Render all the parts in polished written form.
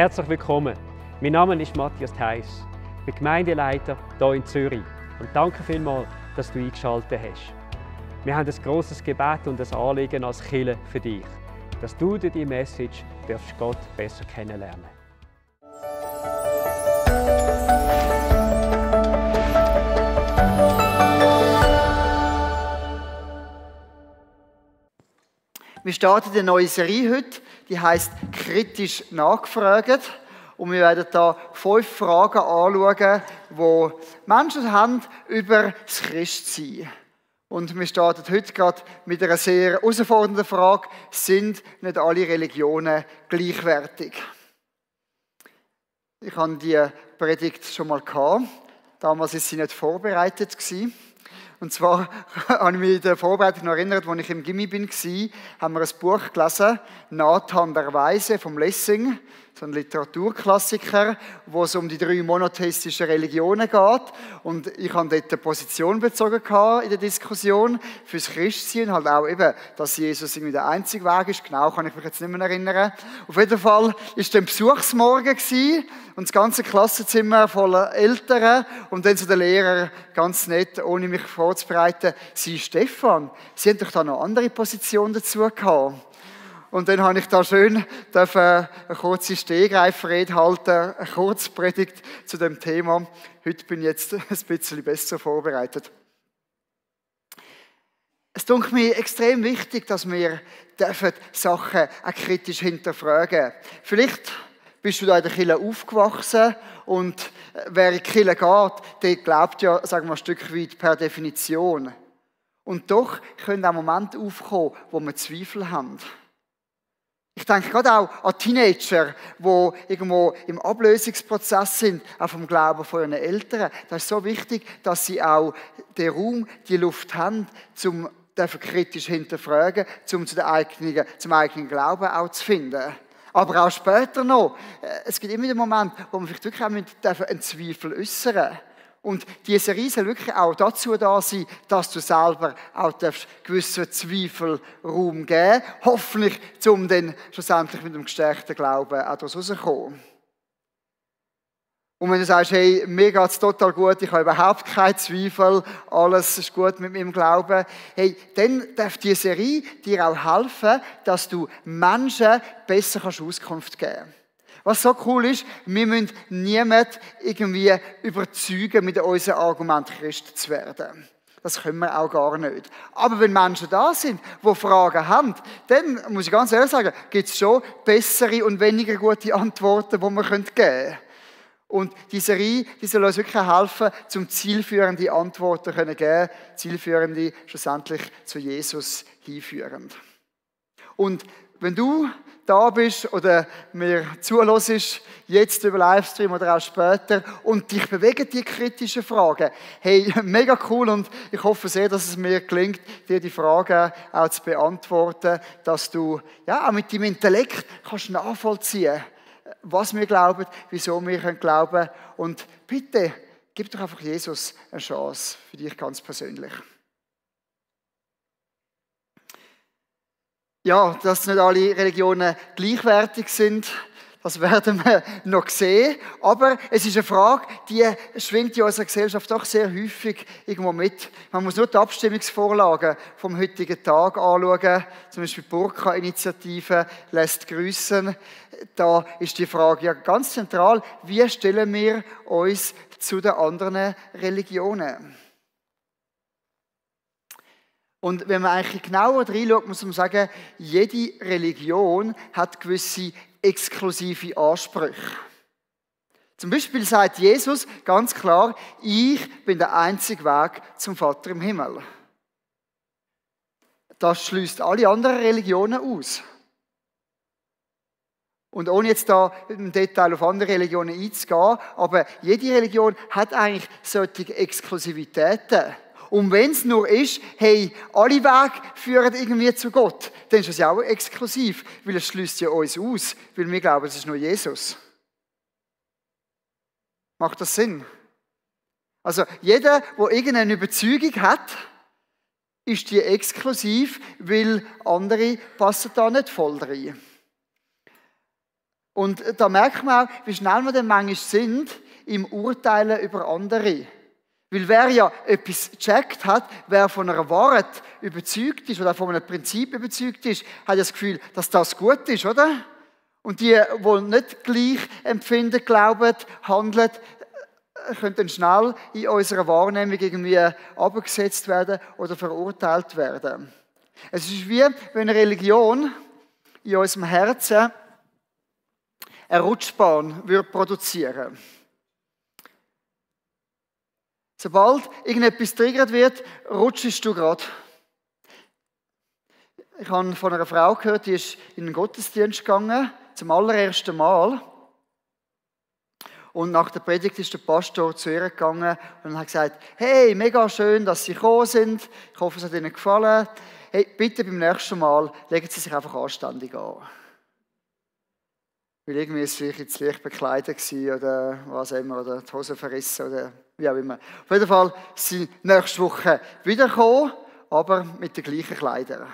Herzlich willkommen. Mein Name ist Matthias Theiss. Ich bin Gemeindeleiter hier in Zürich. Und danke vielmals, dass du eingeschaltet hast. Wir haben ein grosses Gebet und ein Anliegen als Kirche für dich, dass du durch diese Message Gott besser kennenlernen darfst. Wir starten eine neue Serie heute, die heisst «Kritisch nachgefragt». Und wir werden hier 5 Fragen anschauen, die Menschen haben über das Christsein. Und wir starten heute gerade mit einer sehr herausfordernden Frage: Sind nicht alle Religionen gleichwertig? Ich hatte die Predigt schon mal gehabt. Damals war sie nicht vorbereitet. Und zwar habe ich mich in der Vorbereitung noch erinnert, als ich im Gimmi war, haben wir ein Buch gelesen, «Nathan der Weise» vom Lessing, so ein Literaturklassiker, wo es um die 3 monotheistischen Religionen geht. Und ich habe dort eine Position bezogen in der Diskussion fürs Christsein, halt auch eben, dass Jesus irgendwie der einzige Weg ist. Genau kann ich mich jetzt nicht mehr erinnern. Auf jeden Fall war dann Besuchsmorgen und das ganze Klassenzimmer voller Eltern und dann so der Lehrer, ganz nett, ohne mich vorzubereiten: «Sie, Stefan, Sie haben doch da noch andere Positionen dazu gehabt.» Und dann habe ich da schön eine kurze Stehgreifrede halten, eine Kurzpredigt zu dem Thema. Heute bin ich jetzt ein bisschen besser vorbereitet. Es ist mir extrem wichtig, dass wir Sachen auch kritisch hinterfragen. Vielleicht bist du da in der Kirche aufgewachsen und wer in die Kirche geht, der glaubt ja, sagen wir, ein Stück weit per Definition. Und doch können auch Momente aufkommen, wo wir Zweifel haben. Ich denke gerade auch an Teenager, die irgendwo im Ablösungsprozess sind, auch vom Glauben von ihren Eltern. Das ist so wichtig, dass sie auch den Raum, die Luft haben, um kritisch hinterfragen, um zum eigenen Glauben auch zu finden. Aber auch später noch. Es gibt immer den Moment, wo man vielleicht wirklich auch einen Zweifel äußern. Und diese Serie soll wirklich auch dazu da sein, dass du selber auch gewissen Zweifel Raum geben darfst. Hoffentlich, um dann schlussendlich mit dem gestärkten Glauben auch daraus rauszukommen. Und wenn du sagst, hey, mir geht es total gut, ich habe überhaupt keinen Zweifel, alles ist gut mit meinem Glauben, hey, dann darf diese Serie dir auch helfen, dass du Menschen besser Auskunft geben kannst. Was so cool ist, wir müssen niemanden irgendwie überzeugen, mit unserem Argument Christ zu werden. Das können wir auch gar nicht. Aber wenn Menschen da sind, die Fragen haben, dann, muss ich ganz ehrlich sagen, gibt es schon bessere und weniger gute Antworten, die wir geben können. Und die Serie, die soll uns wirklich helfen, zum zielführende Antworten zu geben, zielführende, schlussendlich zu Jesus hinführend. Und wenn du da bist oder mir zuhörst, jetzt über Livestream oder auch später, und dich bewegen die kritischen Fragen, hey, mega cool, und ich hoffe sehr, dass es mir gelingt, dir die Fragen auch zu beantworten, dass du ja auch mit deinem Intellekt kannst nachvollziehen, was wir glauben, wieso wir glauben können. Und bitte, gib doch einfach Jesus eine Chance, für dich ganz persönlich. Ja, dass nicht alle Religionen gleichwertig sind, das werden wir noch sehen. Aber es ist eine Frage, die schwingt in unserer Gesellschaft doch sehr häufig irgendwo mit. Man muss nur die Abstimmungsvorlagen vom heutigen Tag anschauen. Zum Beispiel die Burka-Initiative lässt grüßen. Da ist die Frage ja ganz zentral: Wie stellen wir uns zu den anderen Religionen? Und wenn man eigentlich genauer reinschaut, muss man sagen, jede Religion hat gewisse exklusive Ansprüche. Zum Beispiel sagt Jesus ganz klar: Ich bin der einzige Weg zum Vater im Himmel. Das schließt alle anderen Religionen aus. Und ohne jetzt da im Detail auf andere Religionen einzugehen, aber jede Religion hat eigentlich solche Exklusivitäten. Und wenn es nur ist, hey, alle Wege führen irgendwie zu Gott, dann ist es ja auch exklusiv, weil es schließt ja uns aus, weil wir glauben, es ist nur Jesus. Macht das Sinn? Also jeder, der irgendeine Überzeugung hat, ist die exklusiv, weil andere passen da nicht voll rein. Und da merkt man auch, wie schnell wir dann manchmal sind im Urteilen über andere. Weil wer ja etwas gecheckt hat, wer von einer Wahrheit überzeugt ist oder von einem Prinzip überzeugt ist, hat ja das Gefühl, dass das gut ist, oder? Und die nicht gleich empfinden, glauben, handeln, können dann schnell in unserer Wahrnehmung irgendwie abgesetzt werden oder verurteilt werden. Es ist wie wenn eine Religion in unserem Herzen eine Rutschbahn produzieren würde. Sobald irgendetwas triggert wird, rutschst du gerade. Ich habe von einer Frau gehört, die ist in den Gottesdienst gegangen, zum allerersten Mal. Und nach der Predigt ist der Pastor zu ihr gegangen und hat gesagt, hey, mega schön, dass Sie gekommen sind. Ich hoffe, es hat Ihnen gefallen. Hey, bitte beim nächsten Mal legen Sie sich einfach anständig an. Weil irgendwie ist sie vielleicht zu leicht bekleidet gewesen oder was immer, oder die Hose verrissen oder wie auch immer. Auf jeden Fall sind sie nächste Woche wiedergekommen, aber mit den gleichen Kleidern.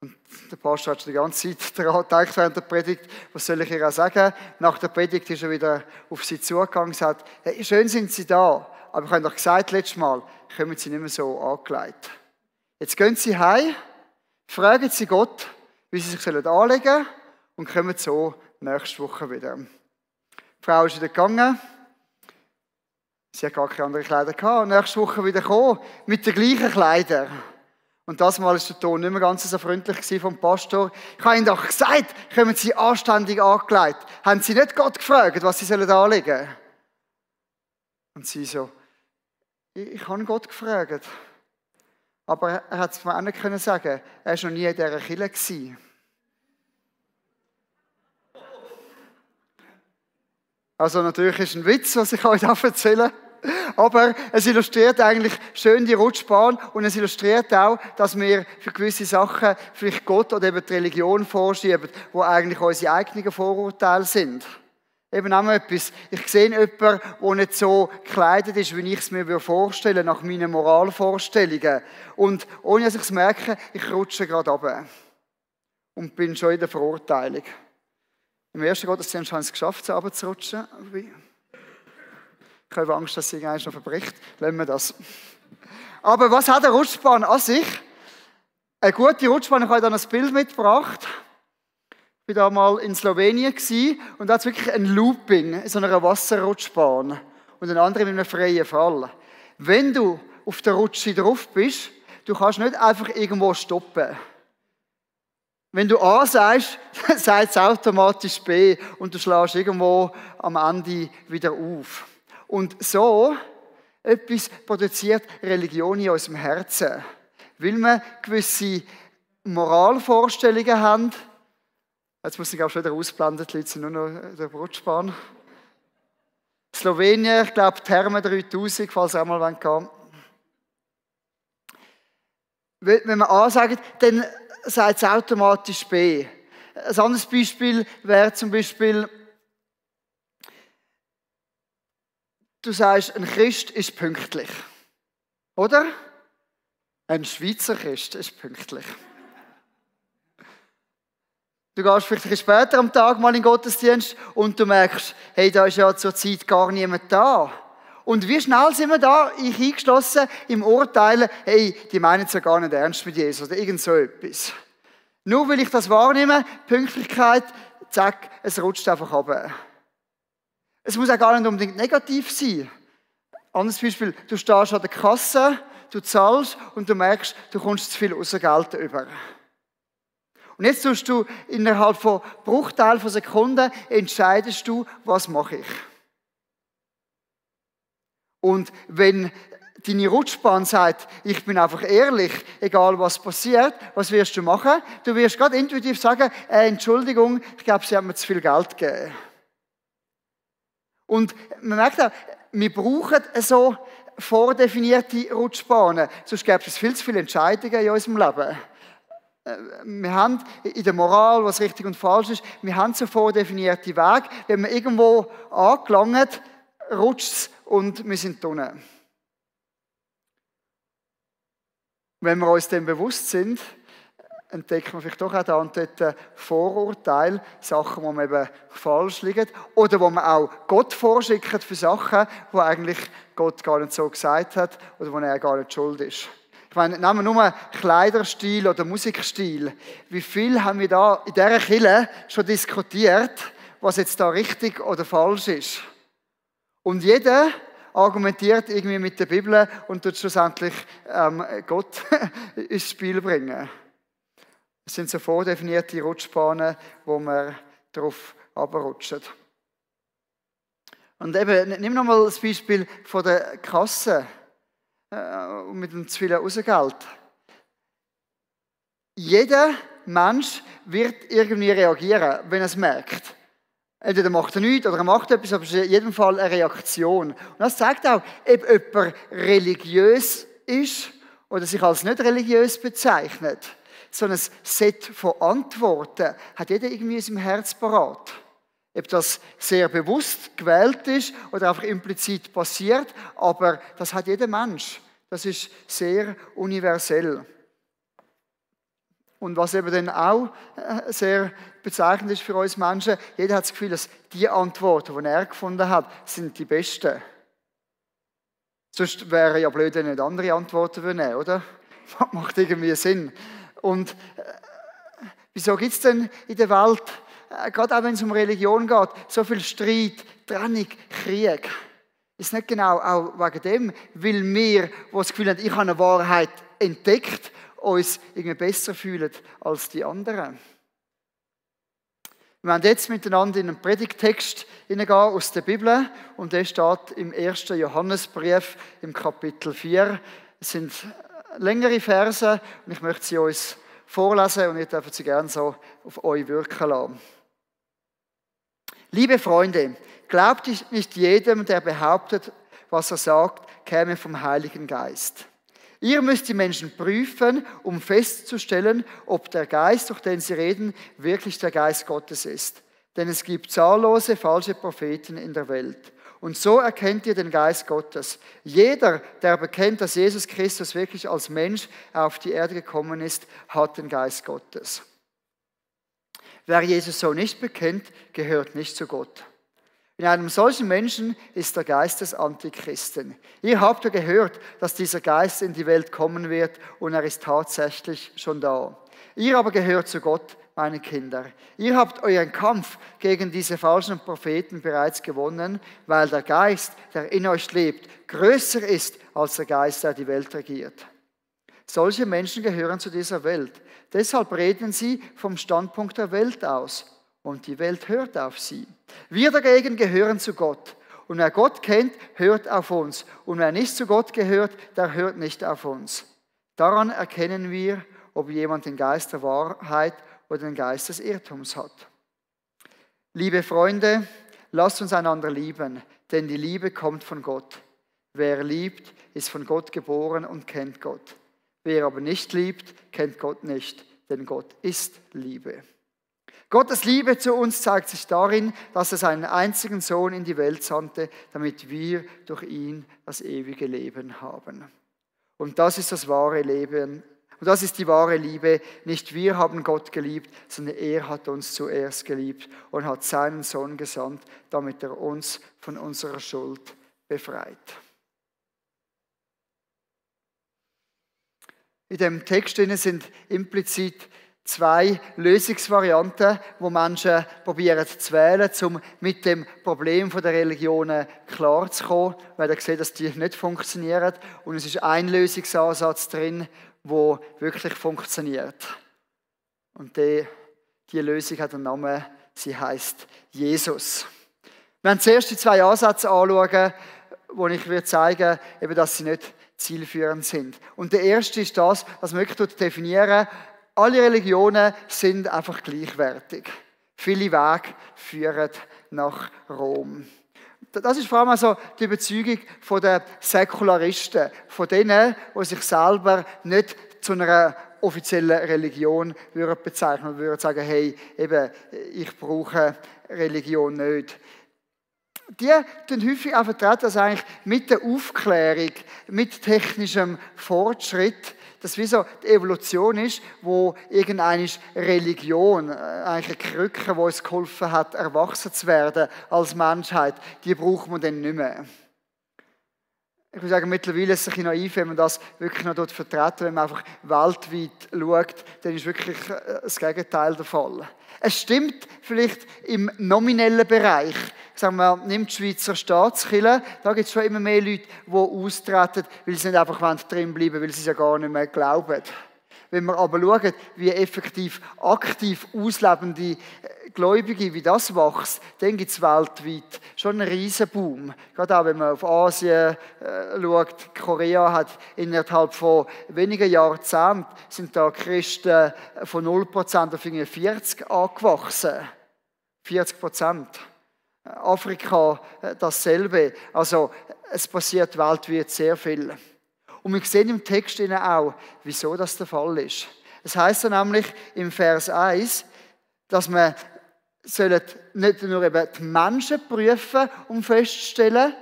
Und der Pastor hat schon die ganze Zeit daran gedacht während der Predigt, was soll ich ihr auch sagen? Nach der Predigt ist er wieder auf sie zugegangen und gesagt, hey, schön sind Sie da, aber ich habe doch gesagt letztes Mal, kommen Sie nicht mehr so angelegt. Jetzt gehen Sie heim, fragen Sie Gott, wie Sie sich anlegen sollen und kommen so nächste Woche wieder. Die Frau ist wieder gegangen, sie hat gar keine anderen Kleider gehabt, und nächste Woche wieder gekommen mit den gleichen Kleidern. Und das Mal war der Ton nicht mehr ganz so freundlich vom Pastor. Ich habe Ihnen doch gesagt, kommen Sie anständig angelegt. Haben Sie nicht Gott gefragt, was Sie anlegen sollen? Und sie so, ich habe Gott gefragt. Aber er hat es mir auch nicht sagen. Er war noch nie in dieser Kirche gewesen. Also natürlich ist ein Witz, was ich euch erzähle. Aber es illustriert eigentlich schön die Rutschbahn und es illustriert auch, dass wir für gewisse Sachen vielleicht Gott oder eben die Religion vorschieben, wo eigentlich unsere eigenen Vorurteile sind. Eben auch mal etwas. Ich sehe jemanden, der nicht so gekleidet ist, wie ich es mir vorstellen würde, nach meinen Moralvorstellungen. Und ohne dass ich es merke, ich rutsche gerade runter. Und bin schon in der Verurteilung. Im ersten Gottesdienst habe ich es geschafft, so runterzurutschen. Ich habe Angst, dass sie irgendwann noch verbricht. Lassen wir das. Aber was hat eine Rutschbahn an sich? Eine gute Rutschbahn, ich habe dann ein Bild mitgebracht. Ich war da mal in Slowenien und da hat es wirklich ein Looping in so einer Wasserrutschbahn und ein anderer mit einem freien Fall. Wenn du auf der Rutsche drauf bist, du kannst nicht einfach irgendwo stoppen. Wenn du A sagst, sagt es automatisch B und du schlägst irgendwo am Ende wieder auf. Und so etwas produziert Religion in unserem Herzen. Weil wir gewisse Moralvorstellungen haben. Jetzt muss ich auch schon wieder ausblenden, die Leute sind nur noch in der Rutschbahn. Slowenien, ich glaube Therme 3000, falls ihr auch mal gehen. Wenn wir A sagen, dann sagt es automatisch B. Ein anderes Beispiel wäre zum Beispiel, du sagst, ein Christ ist pünktlich. Oder? Ein Schweizer Christ ist pünktlich. Du gehst vielleicht ein bisschen später am Tag mal in den Gottesdienst und du merkst, hey, da ist ja zur Zeit gar niemand da. Und wie schnell sind wir da, ich eingeschlossen, im Urteilen, hey, die meinen es ja gar nicht ernst mit Jesus oder irgend so etwas. Nur weil ich das wahrnehme, Pünktlichkeit, zack, es rutscht einfach runter. Es muss auch gar nicht unbedingt negativ sein. Anderes Beispiel, du stehst an der Kasse, du zahlst und du merkst, du kommst zu viel Geld über. Und jetzt tust du innerhalb von Bruchteilen von Sekunden, entscheidest du, was mache ich. Und wenn deine Rutschbahn sagt, ich bin einfach ehrlich, egal was passiert, was wirst du machen? Du wirst gerade intuitiv sagen, Entschuldigung, ich glaube, sie haben mir zu viel Geld gegeben. Und man merkt auch, wir brauchen so vordefinierte Rutschbahnen, sonst gäbe es viel zu viele Entscheidungen in unserem Leben. Wir haben in der Moral, was richtig und falsch ist, wir haben so vordefinierte Wege. Wenn wir irgendwo angelangt, rutscht es und wir sind drinnen. Wenn wir uns dem bewusst sind, entdecken wir vielleicht doch auch da und dort Vorurteile, Sachen, die man eben falsch liegen, oder wo man auch Gott vorschickt für Sachen, die eigentlich Gott gar nicht so gesagt hat oder wo er gar nicht schuld ist. Ich meine, nehmen wir nur Kleiderstil oder Musikstil. Wie viel haben wir da in dieser Kirche schon diskutiert, was jetzt da richtig oder falsch ist? Und jeder argumentiert irgendwie mit der Bibel und tut schlussendlich Gott ins Spiel bringen. Es sind so vordefinierte Rutschbahnen, wo man drauf runterrutscht. Und eben, nimm nochmal das Beispiel von der Kasse mit dem zu viel Rausgeld. Jeder Mensch wird irgendwie reagieren, wenn er es merkt. Entweder macht er nichts oder er macht etwas, aber es ist in jedem Fall eine Reaktion. Und das zeigt auch, ob jemand religiös ist oder sich als nicht religiös bezeichnet. So ein Set von Antworten hat jeder irgendwie in seinem Herz parat. Ob das sehr bewusst gewählt ist oder einfach implizit passiert, aber das hat jeder Mensch. Das ist sehr universell. Und was eben dann auch sehr bezeichnend ist für uns Menschen, jeder hat das Gefühl, dass die Antworten, die er gefunden hat, sind die besten. Sonst wäre ja blöd, wenn nicht andere Antworten nehmen, oder? Das macht irgendwie Sinn. Und wieso gibt es denn in der Welt, gerade auch wenn es um Religion geht, so viel Streit, Trennung, Krieg? Ist nicht genau auch wegen dem, weil wir, die das Gefühl haben, ich habe eine Wahrheit entdeckt, uns irgendwie besser fühlen als die anderen. Wir werden jetzt miteinander in einen Predigttext hineingehen aus der Bibel und der steht im 1. Johannesbrief im Kapitel 4. Es sind längere Verse und ich möchte sie uns vorlesen und ihr dürft sie gerne so auf euch wirken lassen. Liebe Freunde, glaubt nicht jedem, der behauptet, was er sagt, käme vom Heiligen Geist. Ihr müsst die Menschen prüfen, um festzustellen, ob der Geist, durch den sie reden, wirklich der Geist Gottes ist. Denn es gibt zahllose falsche Propheten in der Welt. Und so erkennt ihr den Geist Gottes. Jeder, der bekennt, dass Jesus Christus wirklich als Mensch auf die Erde gekommen ist, hat den Geist Gottes. Wer Jesus so nicht bekennt, gehört nicht zu Gott. In einem solchen Menschen ist der Geist des Antichristen. Ihr habt ja gehört, dass dieser Geist in die Welt kommen wird und er ist tatsächlich schon da. Ihr aber gehört zu Gott, meine Kinder. Ihr habt euren Kampf gegen diese falschen Propheten bereits gewonnen, weil der Geist, der in euch lebt, größer ist als der Geist, der die Welt regiert. Solche Menschen gehören zu dieser Welt. Deshalb reden sie vom Standpunkt der Welt aus. Und die Welt hört auf sie. Wir dagegen gehören zu Gott. Und wer Gott kennt, hört auf uns. Und wer nicht zu Gott gehört, der hört nicht auf uns. Daran erkennen wir, ob jemand den Geist der Wahrheit oder den Geist des Irrtums hat. Liebe Freunde, lasst uns einander lieben, denn die Liebe kommt von Gott. Wer liebt, ist von Gott geboren und kennt Gott. Wer aber nicht liebt, kennt Gott nicht, denn Gott ist Liebe. Gottes Liebe zu uns zeigt sich darin, dass er seinen einzigen Sohn in die Welt sandte, damit wir durch ihn das ewige Leben haben. Und das ist das wahre Leben. Und das ist die wahre Liebe. Nicht wir haben Gott geliebt, sondern er hat uns zuerst geliebt und hat seinen Sohn gesandt, damit er uns von unserer Schuld befreit. In dem Text sind implizit zwei Lösungsvarianten, wo Menschen probieren zu wählen, um mit dem Problem der Religionen klarzukommen, weil sie sehen, dass die nicht funktionieren. Und es ist ein Lösungsansatz drin, der wirklich funktioniert. Und die Lösung hat einen Namen, sie heißt Jesus. Wir werden zuerst die zwei Ansätze anschauen, wo ich zeigen würde, dass sie nicht zielführend sind. Und der erste ist das, was man wirklich definieren. Alle Religionen sind einfach gleichwertig. Viele Wege führen nach Rom. Das ist vor allem also die Überzeugung der Säkularisten, von denen, die sich selber nicht zu einer offiziellen Religion bezeichnen würden, würden sagen, hey, eben, ich brauche Religion nicht. die tun häufig auch vertreten, dass eigentlich mit der Aufklärung, mit technischem Fortschritt, dass wie so die Evolution ist, wo irgendeine Religion, eigentlich eine Krücke, die uns geholfen hat, erwachsen zu werden als Menschheit, die braucht man dann nicht mehr. Ich würde sagen, mittlerweile ist es ein bisschen naiv, wenn man das wirklich noch dort vertreten, wenn man einfach weltweit schaut, dann ist wirklich das Gegenteil der Fall. Es stimmt vielleicht im nominellen Bereich. Sagen wir, nimmt die Schweizer Staatskirche, da gibt es schon immer mehr Leute, die austreten, weil sie nicht einfach drin bleiben wollen, weil sie es ja gar nicht mehr glauben. Wenn wir aber schauen, wie effektiv aktiv auslebende Gläubige, wie das wächst, dann gibt es weltweit schon einen riesen Boom. Gerade auch, wenn man auf Asien schaut, Korea hat innerhalb von wenigen Jahrzehnten sind da Christen von 0% auf 40 angewachsen. 40%. Afrika dasselbe. Also es passiert weltweit sehr viel. Und wir sehen im Text auch, wieso das der Fall ist. Es heisst ja nämlich im Vers 1, dass wir nicht nur eben die Menschen prüfen, um festzustellen,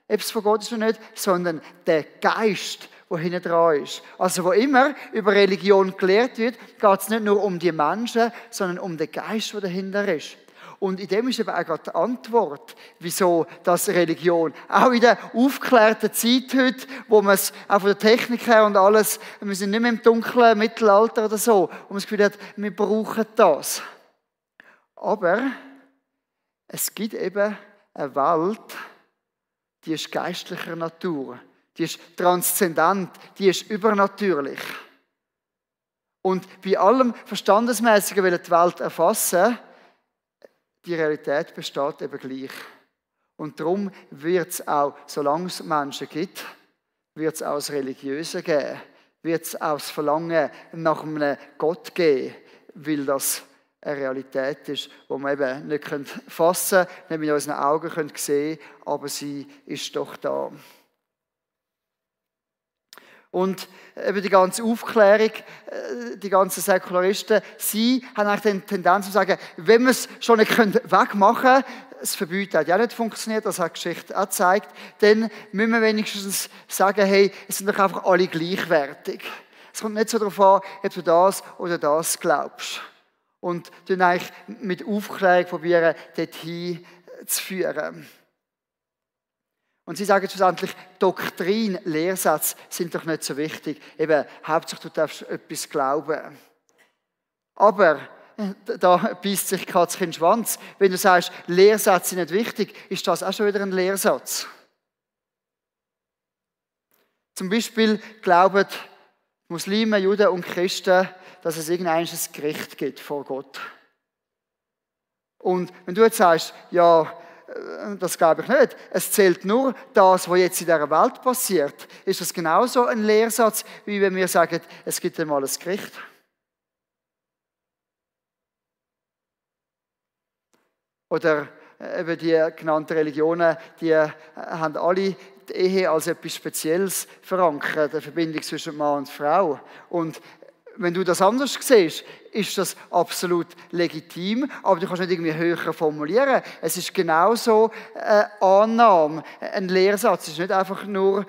ob es von Gott ist oder nicht, sondern der Geist, der hinten dran ist. Also wo immer über Religion gelehrt wird, geht es nicht nur um die Menschen, sondern um den Geist, der dahinter ist. Und in dem ist eben auch gerade die Antwort, wieso das Religion, auch in der aufgeklärten Zeit heute, wo man es auch von der Technik her und alles, wir sind nicht mehr im dunklen Mittelalter oder so, wo man das Gefühl hat, wir brauchen das. Aber es gibt eben eine Welt, die ist geistlicher Natur, die ist transzendent, die ist übernatürlich. Und bei allem Verstandesmäßigen will die Welt erfassen, die Realität besteht eben gleich. Und darum wird es auch, solange es Menschen gibt, wird es auch das Religiöse geben, wird es auch das Verlangen nach einem Gott geben, weil das eine Realität ist, die wir eben nicht fassen können, nicht mit unseren Augen sehen können, aber sie ist doch da. Und eben die ganze Aufklärung, die ganzen Säkularisten, sie haben eigentlich die Tendenz zu sagen, wenn wir es schon nicht wegmachen können, das Verbieten hat ja nicht funktioniert, das hat die Geschichte auch gezeigt, dann müssen wir wenigstens sagen, hey, es sind doch einfach alle gleichwertig. Es kommt nicht so darauf an, ob du das oder das glaubst. Und dann eigentlich mit Aufklärung probieren, dorthin zu führen. Und sie sagen schlussendlich, Doktrin, Lehrsätze sind doch nicht so wichtig. Eben, hauptsächlich du darfst etwas glauben. Aber, da beißt sich die Katze in den Schwanz. Wenn du sagst, Lehrsätze sind nicht wichtig, ist das auch schon wieder ein Lehrsatz. Zum Beispiel glauben Muslime, Juden und Christen, dass es irgendein Gericht gibt vor Gott. Und wenn du jetzt sagst, ja, das glaube ich nicht. Es zählt nur das, was jetzt in dieser Welt passiert. Ist das genauso ein Lehrsatz, wie wenn wir sagen, es gibt einmal ein Gericht? Oder eben die genannten Religionen, die haben alle die Ehe als etwas Spezielles verankert, eine Verbindung zwischen Mann und Frau. Und wenn du das anders siehst, ist das absolut legitim, aber du kannst nicht irgendwie höher formulieren. Es ist genauso eine Annahme, ein Lehrsatz. Es ist nicht einfach nur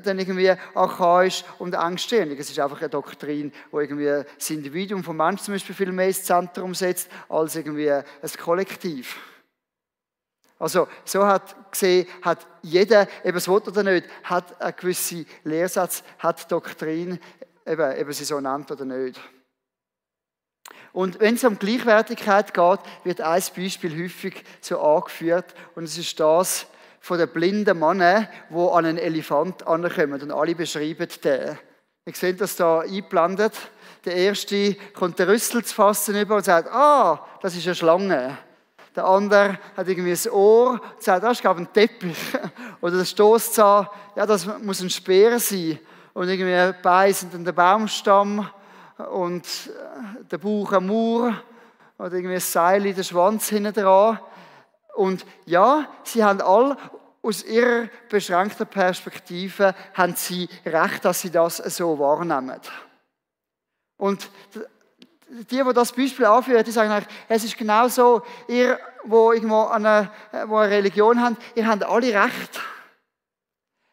dann irgendwie archaisch und engstirnig. Es ist einfach eine Doktrin, die irgendwie das Individuum vom Menschen zum Beispiel viel mehr ins Zentrum setzt, als irgendwie ein Kollektiv. Also, so hat jeder, eben es will oder nicht, hat einen gewissen Lehrsatz, hat Doktrin, eben sie so nennt oder nicht. Und wenn es um Gleichwertigkeit geht, wird ein Beispiel häufig so angeführt. Und es ist das von den blinden Männern, die an einen Elefant ankommen. Und alle beschreiben den. Ihr seht das da eingeblendet. Der erste kommt den Rüssel zu fassen über und sagt, das ist eine Schlange. Der andere hat irgendwie ein Ohr und sagt, das ist glaube ich ein Teppich. Oder der Stosszahn, ja, das muss ein Speer sein. Und irgendwie die Beine sind dann der Baumstamm und der Bauch ein Mauer oder irgendwie ein Seil in der Schwanz hinten dran. Und ja, sie haben alle aus ihrer beschränkten Perspektive haben sie recht, dass sie das so wahrnehmen. Und die das Beispiel anführen, die sagen eigentlich, es ist genau so, ihr, wo irgendwo eine Religion habt, ihr habt alle Recht.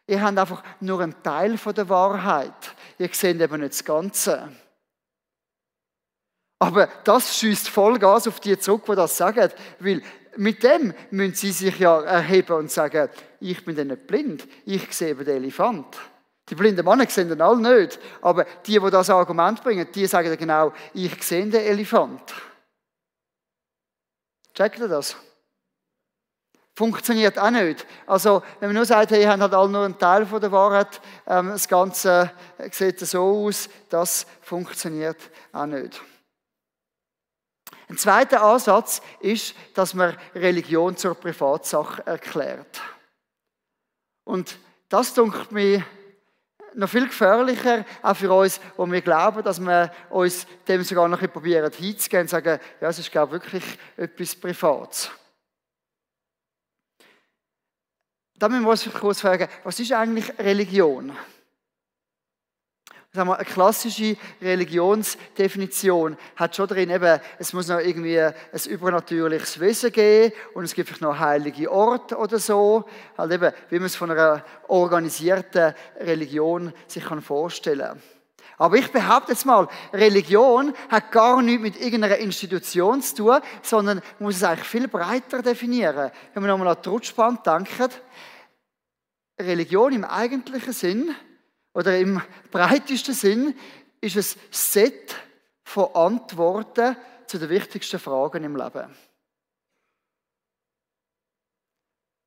Ihr habt einfach nur einen Teil von der Wahrheit. Ihr seht eben nicht das Ganze. Aber das schießt Vollgas auf die zurück, die das sagen. Weil mit dem müssen sie sich ja erheben und sagen, ich bin dann nicht blind, ich sehe eben den Elefant. Die blinden Männer sehen den alle nicht. Aber die das Argument bringen, die sagen dann genau, ich sehe den Elefant. Checkt ihr das? Funktioniert auch nicht. Also, wenn man nur sagt, hey, ihr habt halt alle nur einen Teil von der Wahrheit, das Ganze sieht so aus, das funktioniert auch nicht. Ein zweiter Ansatz ist, dass man Religion zur Privatsache erklärt. Und das dunkelt mir noch viel gefährlicher, auch für uns, wo wir glauben, dass wir uns dem sogar noch probieren hinzugehen und sagen, ja, es ist, glaube ich, wirklich etwas Privates. Da müssen wir uns kurz fragen, was ist eigentlich Religion? Eine klassische Religionsdefinition hat schon drin, eben, es muss noch irgendwie ein übernatürliches Wesen geben und es gibt vielleicht noch heilige Orte oder so, halt eben, wie man es von einer organisierten Religion sich vorstellen kann. Aber ich behaupte jetzt mal, Religion hat gar nichts mit irgendeiner Institution zu tun, sondern man muss es eigentlich viel breiter definieren. Wenn wir nochmal an die Rutschbahn denken, Religion im eigentlichen Sinn oder im breitesten Sinn ist ein Set von Antworten zu den wichtigsten Fragen im Leben.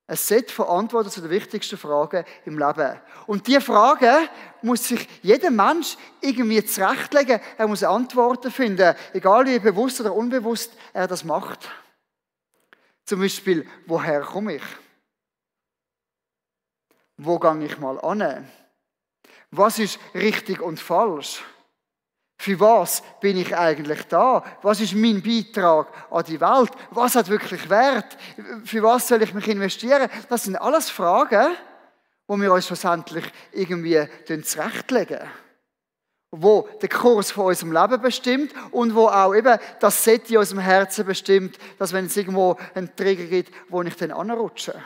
Ein Set von Antworten zu den wichtigsten Fragen im Leben. Und diese Fragen muss sich jeder Mensch irgendwie zurechtlegen. Er muss Antworten finden, egal wie bewusst oder unbewusst er das macht. Zum Beispiel, woher komme ich? Wo gehe ich mal an? Was ist richtig und falsch? Für was bin ich eigentlich da? Was ist mein Beitrag an die Welt? Was hat wirklich Wert? Für was soll ich mich investieren? Das sind alles Fragen, wo wir uns schlussendlich irgendwie zurechtlegen. Wo der Kurs von unserem Leben bestimmt und wo auch eben das Set in unserem Herzen bestimmt, dass wenn es irgendwo einen Trigger gibt, wo ich dann anrutsche.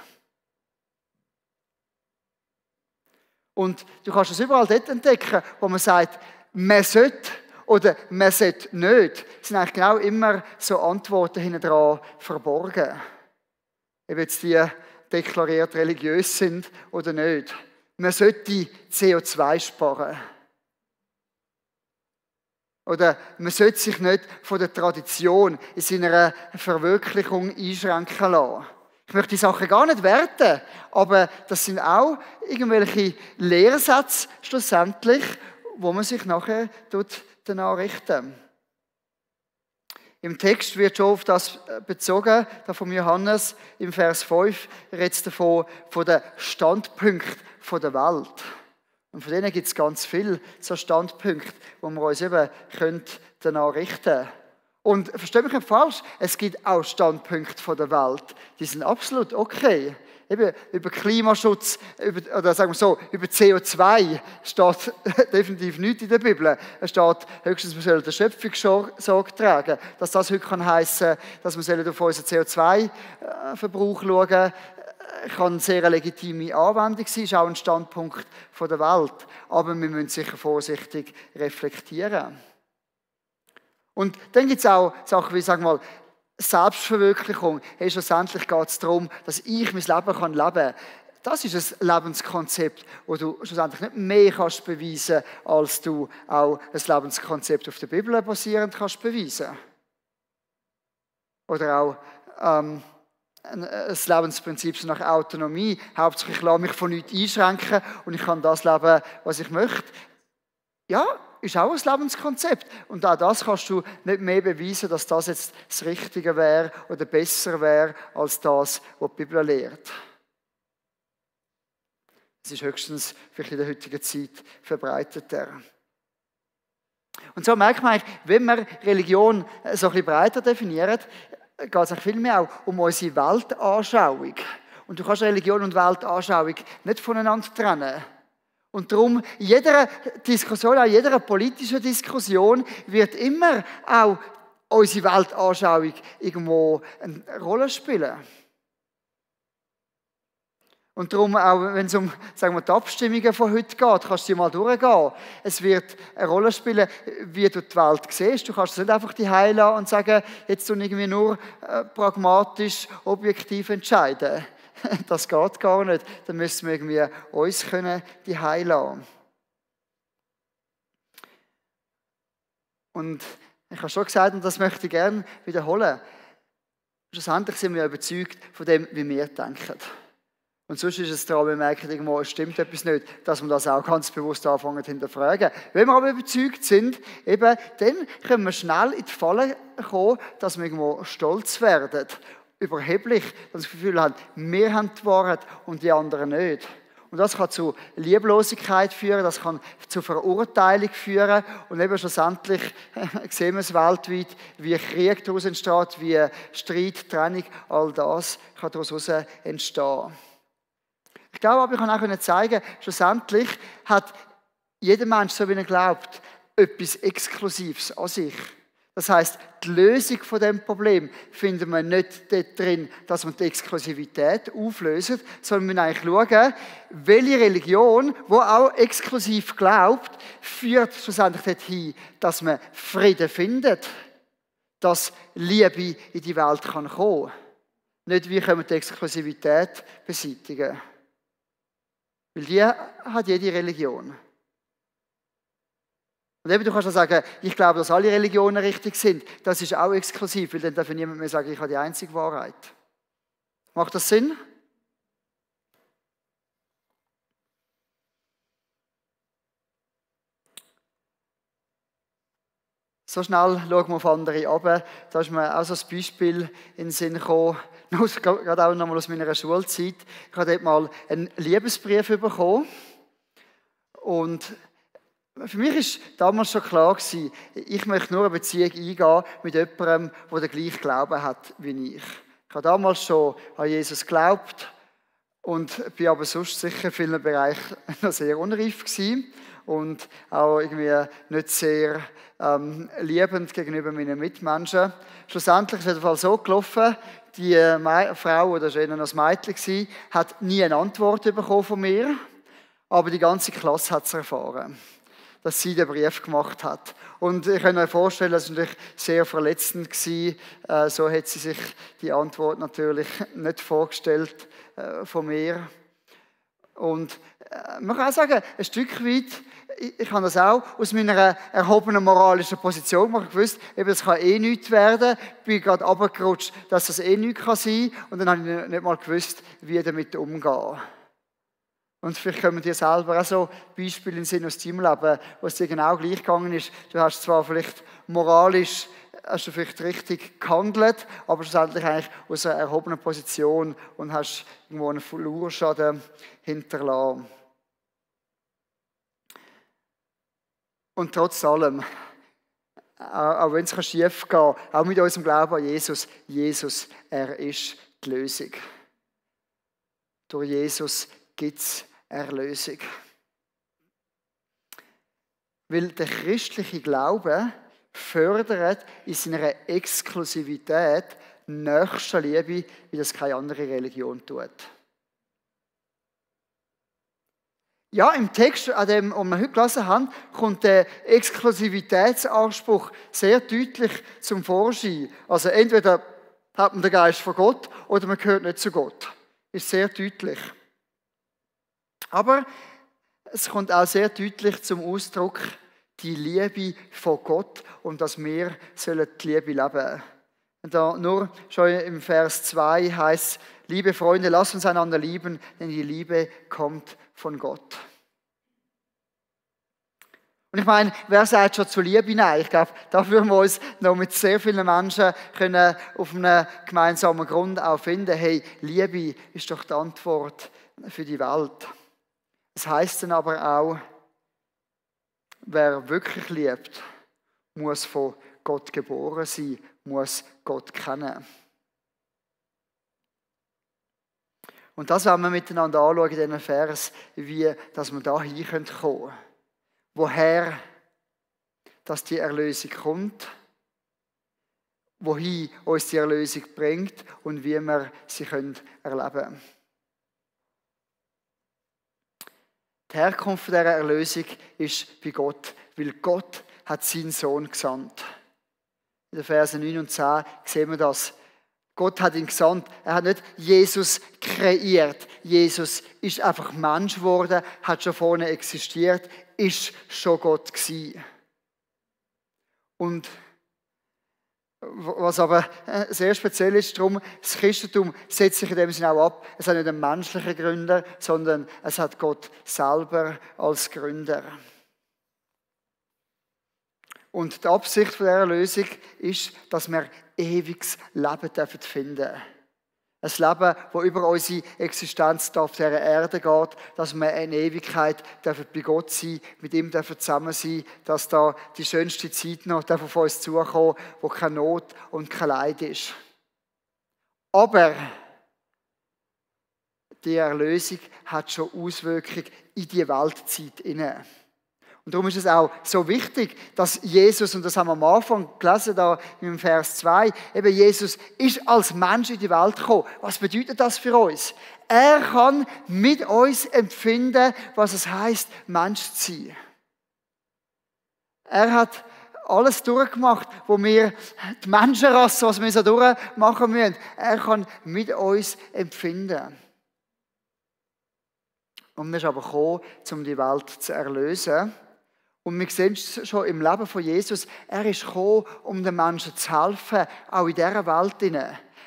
Und du kannst es überall dort entdecken, wo man sagt, man sollte oder man sollte nicht. Es sind eigentlich genau immer so Antworten hinten dran verborgen. Ob jetzt die deklariert religiös sind oder nicht. Man sollte CO2 sparen. Oder man sollte sich nicht von der Tradition in seiner Verwirklichung einschränken lassen. Ich möchte die Sachen gar nicht werten, aber das sind auch irgendwelche Lehrsätze schlussendlich, wo man sich nachher danach richten. Im Text wird schon auf das bezogen, da von Johannes im Vers 5 redet es davon, von den Standpunkten der Welt. Und von denen gibt es ganz viele so Standpunkte, wo wir uns eben danach richten können. Und versteht mich nicht falsch, es gibt auch Standpunkte der Welt, die sind absolut okay. Eben über Klimaschutz, oder sagen wir so, über CO2 steht definitiv nichts in der Bibel. Es steht höchstens, wir sollen der Schöpfung Sorge tragen. Dass das heute heissen kann, dass wir auf unseren CO2-Verbrauch schauen, kann eine sehr legitime Anwendung sein, ist auch ein Standpunkt der Welt. Aber wir müssen sicher vorsichtig reflektieren. Und dann gibt es auch Sachen wie, sagen wir mal, Selbstverwirklichung. Hey, schlussendlich geht es darum, dass ich mein Leben leben kann. Das ist ein Lebenskonzept, wo du schlussendlich nicht mehr kannst beweisen, als du auch ein Lebenskonzept auf der Bibel basierend kannst beweisen. Oder auch ein Lebensprinzip so nach Autonomie. Hauptsächlich, ich lasse mich von nichts einschränken und ich kann das leben, was ich möchte. Ja, ist auch ein Lebenskonzept. Und auch das kannst du nicht mehr beweisen, dass das jetzt das Richtige wäre oder besser wäre, als das, was die Bibel lehrt. Es ist höchstens vielleicht in der heutigen Zeit verbreiteter. Und so merkt man eigentlich, wenn wir Religion so ein bisschen breiter definieren, geht es viel mehr auch um unsere Weltanschauung. Und du kannst Religion und Weltanschauung nicht voneinander trennen. Und darum, in jeder Diskussion, auch in jeder politischen Diskussion, wird immer auch unsere Weltanschauung irgendwo eine Rolle spielen. Und darum, auch wenn es um, sagen wir, die Abstimmungen von heute geht, kannst du mal durchgehen. Es wird eine Rolle spielen, wie du die Welt siehst. Du kannst es nicht einfach die heilen und sagen, jetzt tun irgendwie nur pragmatisch, objektiv entscheiden. Das geht gar nicht. Dann müssen wir irgendwie uns können die heilen. Und ich habe schon gesagt, und das möchte ich gerne wiederholen, schlussendlich sind wir überzeugt von dem, wie wir denken. Und sonst ist es daran, wir merken, irgendwo, es stimmt etwas nicht, dass wir das auch ganz bewusst anfangen zu hinterfragen. Wenn wir aber überzeugt sind, eben, dann können wir schnell in die Falle kommen, dass wir irgendwo stolz werden, überheblich, das Gefühl haben, wir haben die Wahrheit und die anderen nicht. Und das kann zu Lieblosigkeit führen, das kann zu Verurteilung führen und eben schlussendlich sehen wir es weltweit, wie Krieg daraus entsteht, wie Streit, Trennung, all das kann daraus entstehen. Ich glaube aber, ich kann auch zeigen, schlussendlich hat jeder Mensch, so wie er glaubt, etwas Exklusives an sich. Das heisst, die Lösung von dem Problem finden wir nicht dort drin, dass wir die Exklusivität auflösen, sondern wir müssen eigentlich schauen, welche Religion, die auch exklusiv glaubt, führt schlussendlich dorthin, dass man Frieden findet, dass Liebe in die Welt kommen kann. Nicht, wie können wir die Exklusivität beseitigen. Weil die hat jede Religion. Und eben, du kannst auch sagen, ich glaube, dass alle Religionen richtig sind. Das ist auch exklusiv, weil dann darf niemand mehr sagen, ich habe die einzige Wahrheit. Macht das Sinn? So schnell schauen wir auf andere runter. Da ist mir auch so ein Beispiel in den Sinn gekommen, gerade auch nochmal aus meiner Schulzeit. Ich habe dort mal einen Liebesbrief bekommen. Und für mich war damals schon klar, ich möchte nur eine Beziehung eingehen mit jemandem, der den gleichen Glauben hat wie ich. Ich habe damals schon an Jesus geglaubt und bin aber sonst sicher in vielen Bereichen noch sehr unreif gewesen und auch irgendwie nicht sehr liebend gegenüber meinen Mitmenschen. Schlussendlich ist es auf jeden Fall so gelaufen, die Frau, oder das war eher noch ein Mädchen, hat nie eine Antwort bekommen von mir, aber die ganze Klasse hat es erfahren, dass sie den Brief gemacht hat. Und ich kann mir vorstellen, das war natürlich sehr verletzend gewesen. So hat sie sich die Antwort natürlich nicht vorgestellt von mir. Und man kann auch sagen, ein Stück weit, ich habe das auch aus meiner erhobenen moralischen Position gemacht. Ich wusste, eben, das kann eh nichts werden. Ich bin gerade runtergerutscht, dass das eh nichts sein kann. Und dann habe ich nicht mal gewusst, wie ich damit umgehen. Und vielleicht können wir dir selber auch so Beispiele im Sinn aus deinem Leben, wo es dir genau gleich gegangen ist. Du hast zwar vielleicht moralisch, hast du vielleicht richtig gehandelt, aber schlussendlich eigentlich aus einer erhobenen Position und hast irgendwo einen Verlurschaden hinterlassen. Und trotz allem, auch wenn es schief gehen kann, auch mit unserem Glauben an Jesus, er ist die Lösung. Durch Jesus gibt es Erlösung. Weil der christliche Glaube fördert in seiner Exklusivität Nächstenliebe, wie das keine andere Religion tut. Ja, im Text, an dem wir heute gelesen haben, kommt der Exklusivitätsanspruch sehr deutlich zum Vorschein. Also entweder hat man den Geist von Gott oder man gehört nicht zu Gott. Ist sehr deutlich. Aber es kommt auch sehr deutlich zum Ausdruck die Liebe von Gott und dass wir sollen die Liebe leben. Und da nur schon im Vers 2 heißt: Liebe Freunde, lasst uns einander lieben, denn die Liebe kommt von Gott. Und ich meine, wer sagt schon zur Liebe nein? Ich glaube, da würden wir uns noch mit sehr vielen Menschen können auf einem gemeinsamen Grund auch finden. Hey, Liebe ist doch die Antwort für die Welt. Das heisst dann aber auch, wer wirklich liebt, muss von Gott geboren sein, muss Gott kennen. Und das werden wir miteinander anschauen in diesen Vers, wie dass wir da hin kommen können. Woher dass die Erlösung kommt, wohin uns die Erlösung bringt und wie wir sie erleben können. Die Herkunft dieser Erlösung ist bei Gott, weil Gott hat seinen Sohn gesandt. In den Versen 9 und 10 sehen wir das. Gott hat ihn gesandt. Er hat nicht Jesus kreiert. Jesus ist einfach Mensch geworden, hat schon vorne existiert, ist schon Gott gewesen. Und was aber sehr speziell ist, darum, das Christentum setzt sich in dem Sinne auch ab. Es hat nicht einen menschlichen Gründer, sondern es hat Gott selber als Gründer. Und die Absicht von dieser Erlösung ist, dass wir ewiges Leben finden dürfen. Ein Leben, das über unsere Existenz auf dieser Erde geht, dass wir in Ewigkeit bei Gott sein dürfen, mit ihm zusammen sein, dass da die schönste Zeit noch auf uns zukommt, wo keine Not und kein Leid ist. Aber die Erlösung hat schon Auswirkungen in die Weltzeit hinein. Und darum ist es auch so wichtig, dass Jesus, und das haben wir am Anfang gelesen, da im Vers 2, eben Jesus ist als Mensch in die Welt gekommen. Was bedeutet das für uns? Er kann mit uns empfinden, was es heisst, Mensch zu sein. Er hat alles durchgemacht, wo wir die Menschenrasse, was wir so durchmachen müssen. Er kann mit uns empfinden. Und er ist aber gekommen, um die Welt zu erlösen. Und wir sehen es schon im Leben von Jesus, er ist gekommen, um den Menschen zu helfen, auch in dieser Welt.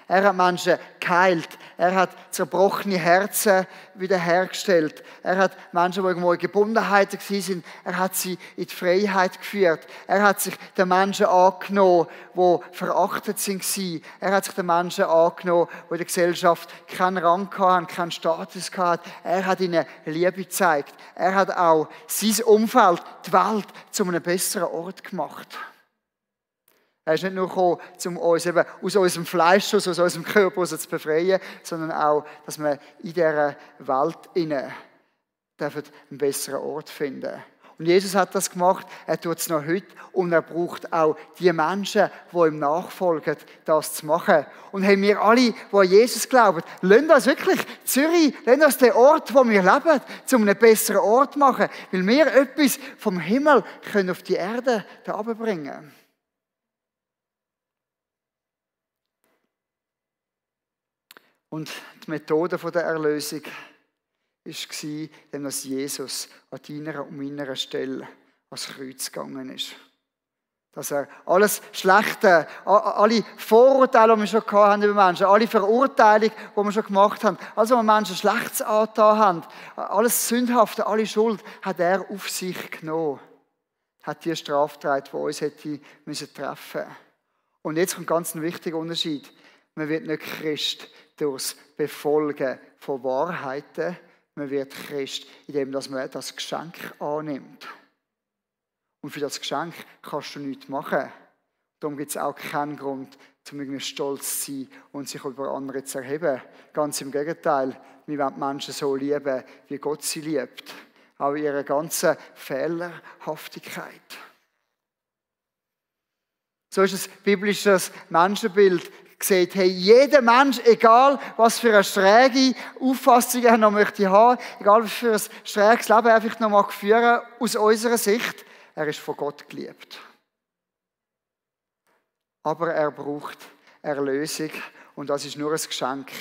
Er hat Menschen geheilt, er hat zerbrochene Herzen wiederhergestellt, er hat Menschen, die irgendwo in Gebundenheiten waren, er hat sie in die Freiheit geführt, er hat sich den Menschen angenommen, die verachtet waren, er hat sich den Menschen angenommen, die in der Gesellschaft keinen Rang hatten, keinen Status hatten, er hat ihnen Liebe gezeigt, er hat auch sein Umfeld, die Welt, zu einem besseren Ort gemacht. Er ist nicht nur gekommen, um uns eben aus unserem Fleisch, aus unserem Körper zu befreien, sondern auch, dass wir in dieser Welt einen besseren Ort finden. Und Jesus hat das gemacht, er tut es noch heute und er braucht auch die Menschen, die ihm nachfolgen, das zu machen. Und haben wir alle, die an Jesus glauben, lassen uns wirklich Zürich, lassen uns den Ort, wo wir leben, zu einem besseren Ort machen, weil wir etwas vom Himmel können auf die Erde herunterbringen können. Und die Methode der Erlösung war, dass Jesus an deiner und meiner Stelle ans Kreuz gegangen ist. Dass er alles Schlechte, alle Vorurteile, die wir schon hatten über Menschen, alle Verurteilungen, die wir schon gemacht haben, also wenn Menschen Schlechtes angetan haben, alles Sündhafte, alle Schuld, hat er auf sich genommen. Hat die Strafe getragen, die uns hätte müssen treffen. Und jetzt kommt ganz ein wichtiger Unterschied. Man wird nicht Christ durchs Befolgen von Wahrheiten. Man wird Christ, indem man das Geschenk annimmt. Und für das Geschenk kannst du nichts machen. Darum gibt es auch keinen Grund, um irgendwie stolz zu sein und sich über andere zu erheben. Ganz im Gegenteil, wir wollen Menschen so lieben, wie Gott sie liebt. Auch in ihrer ganzen Fehlerhaftigkeit. So ist ein biblisches Menschenbild. Sieht, hey, jeder Mensch, egal was für eine schräge Auffassung er noch möchte haben, egal was für ein schräges Leben er vielleicht noch mal führen, aus unserer Sicht, er ist von Gott geliebt. Aber er braucht Erlösung und das ist nur ein Geschenk.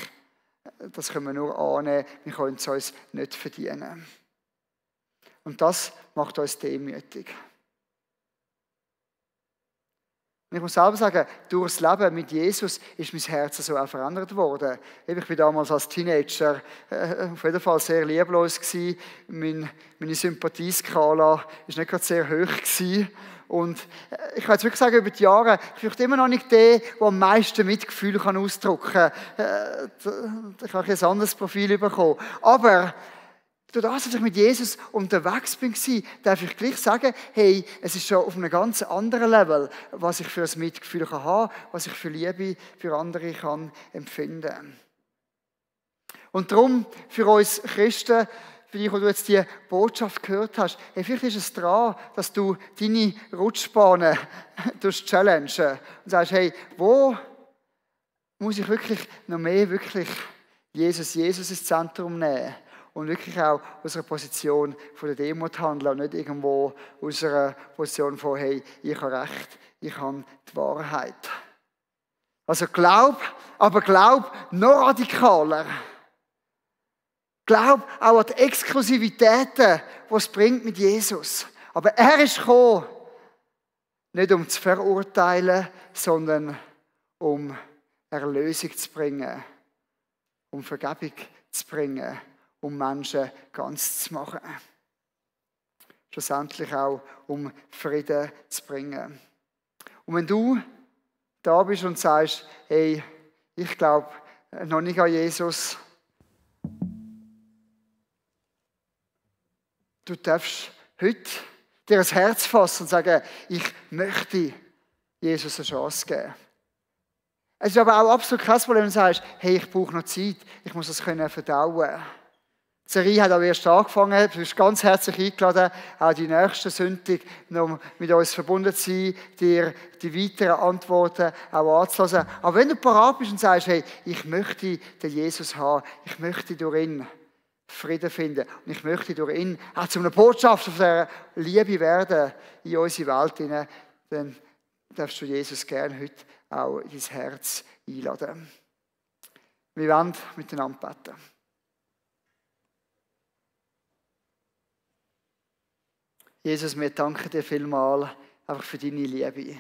Das können wir nur annehmen, wir können es uns nicht verdienen. Und das macht uns demütig. Und ich muss selber sagen, durch das Leben mit Jesus ist mein Herz so auch verändert worden. Ich war damals als Teenager auf jeden Fall sehr lieblos gewesen. Meine Sympathieskala war nicht gerade sehr hoch gewesen. Und ich kann jetzt wirklich sagen, über die Jahre, vielleicht immer noch nicht der am meisten Mitgefühl ausdrücken kann. Ich habe ein anderes Profil bekommen. Aber durch das, dass ich mit Jesus unterwegs war, darf ich gleich sagen, hey, es ist schon auf einem ganz anderen Level, was ich für ein Mitgefühl haben kann, was ich für Liebe für andere kann empfinden. Und darum, für uns Christen, für dich, wo du jetzt die Botschaft gehört hast, hey, vielleicht ist es dran, dass du deine Rutschbahnen challengen und sagst, hey, wo muss ich wirklich noch mehr Jesus ins Zentrum nehmen und wirklich auch aus einer Position von der Demut handeln und nicht irgendwo aus einer Position von, hey, ich habe Recht, ich habe die Wahrheit. Also glaub noch radikaler. Glaub auch an die Exklusivitäten, die es bringt mit Jesus. Aber er ist gekommen, nicht um zu verurteilen, sondern um Erlösung zu bringen, um Vergebung zu bringen, um Menschen ganz zu machen. Schlussendlich auch, um Frieden zu bringen. Und wenn du da bist und sagst, hey, ich glaube noch nicht an Jesus, du darfst heute dir ein Herz fassen und sagen, ich möchte Jesus eine Chance geben. Es ist aber auch absolut kein Problem, wenn du sagst, hey, ich brauche noch Zeit, ich muss das verdauen. Die Serie hat auch erst angefangen, du bist ganz herzlich eingeladen, auch die nächste Sonntag noch mit uns verbunden zu sein, dir die weiteren Antworten auch anzuhören. Aber wenn du parat bist und sagst, hey, ich möchte den Jesus haben, ich möchte durch ihn Frieden finden und ich möchte durch ihn auch zu einer Botschaft auf der Liebe werden in unsere Welt hinein, dann darfst du Jesus gerne heute auch in dein Herz einladen. Wir wollen miteinander beten. Jesus, wir danken dir vielmals einfach für deine Liebe.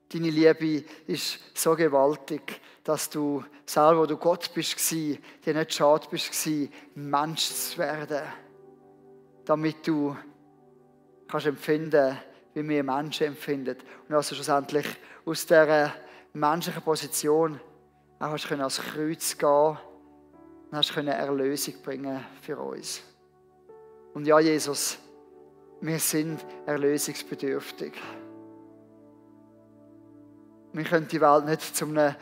Deine Liebe ist so gewaltig, dass du selber, wo du Gott bist, dir nicht schade bist, Mensch zu werden. Damit du kannst empfinden, wie wir Menschen empfinden. Und dass du schlussendlich aus dieser menschlichen Position auch hast ans Kreuz gehen und hast Erlösung bringen für uns. Und ja, Jesus, wir sind erlösungsbedürftig. Wir können die Welt nicht zu einem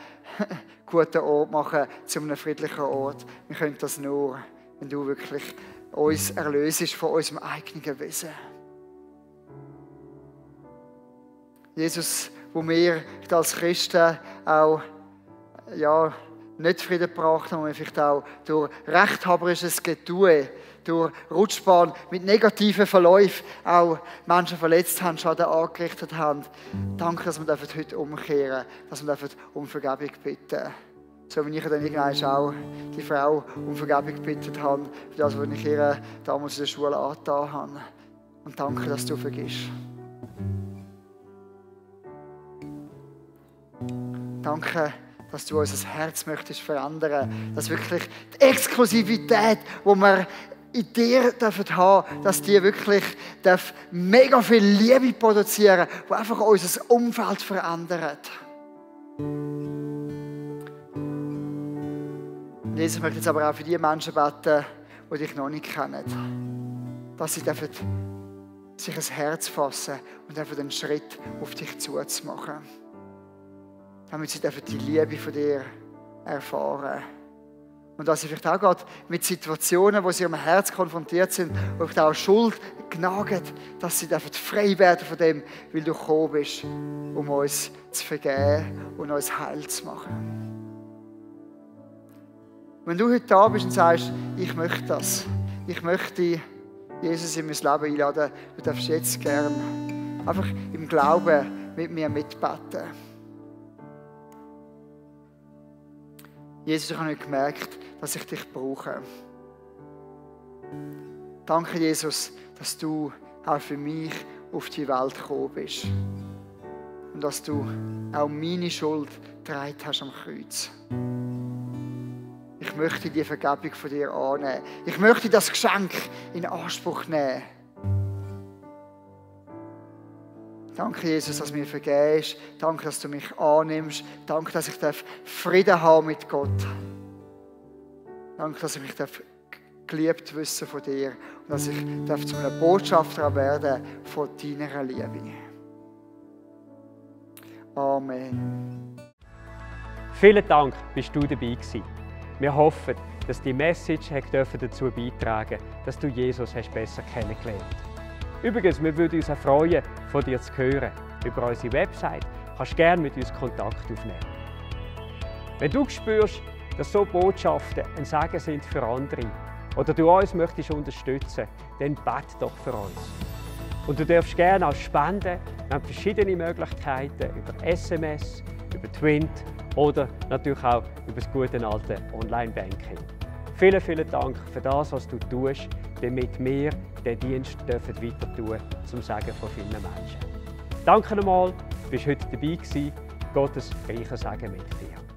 guten Ort machen, zu einem friedlichen Ort. Wir können das nur, wenn du wirklich uns erlösest von unserem eigenen Wesen. Jesus, wo wir als Christen auch nicht Frieden gebracht haben, vielleicht auch durch rechthaberisches Getue, durch Rutschbahn mit negativen Verläufen auch Menschen verletzt haben, Schaden angerichtet haben. Danke, dass wir heute umkehren dürfen, dass wir um Vergebung bitten. So wie ich dann irgendwann auch die Frau um Vergebung gebeten habe, für das, was ich ihr damals in der Schule angetan habe. Und danke, dass du vergisst. Danke, dass du unser Herz möchtest verändern. Dass wirklich die Exklusivität, die wir in dir haben dürfen, dass die wirklich mega viel Liebe produzieren, die einfach unser Umfeld verändert. Jesus, ich möchte jetzt aber auch für die Menschen beten, die dich noch nicht kennen. Dass sie sich ein Herz fassen und einen Schritt auf dich zuzumachen. Damit sie die Liebe von dir erfahren. Und dass sie vielleicht auch gerade mit Situationen, wo sie am Herz konfrontiert sind, wo vielleicht auch Schuld genagen, dass sie frei werden von dem, weil du gekommen bist, um uns zu vergeben und uns heil zu machen. Wenn du heute da bist und sagst, ich möchte das, ich möchte Jesus in mein Leben einladen, du darfst jetzt gerne einfach im Glauben mit mir mitbeten. Jesus, ich habe nicht gemerkt, dass ich dich brauche. Danke, Jesus, dass du auch für mich auf die Welt gekommen bist. Und dass du auch meine Schuld getragen hast am Kreuz. Ich möchte die Vergebung von dir annehmen. Ich möchte das Geschenk in Anspruch nehmen. Danke, Jesus, dass du mir vergibst. Danke, dass du mich annimmst. Danke, dass ich Frieden haben mit Gott. Danke, dass ich mich geliebt wissen von dir und dass ich zu einem Botschafter werden von deiner Liebe. Amen. Vielen Dank, bist du dabei gewesen. Wir hoffen, dass die Message dazu beitragen durfte, dass du Jesus besser kennengelernt hast. Übrigens, wir würden uns auch freuen, von dir zu hören. Über unsere Website kannst du gerne mit uns Kontakt aufnehmen. Wenn du spürst, dass so Botschaften ein Segen sind für andere oder du uns möchtest unterstützen, dann bete doch für uns. Und du darfst gerne auch spenden. Wir haben verschiedene Möglichkeiten über SMS, über Twint oder natürlich auch über das gute alte Online-Banking. Vielen Dank für das, was du tust, damit wir den Dienst weiter tun zum Segen von vielen Menschen. Danke nochmal, du bist heute dabei gewesen. Gottes reicher Segen mit dir.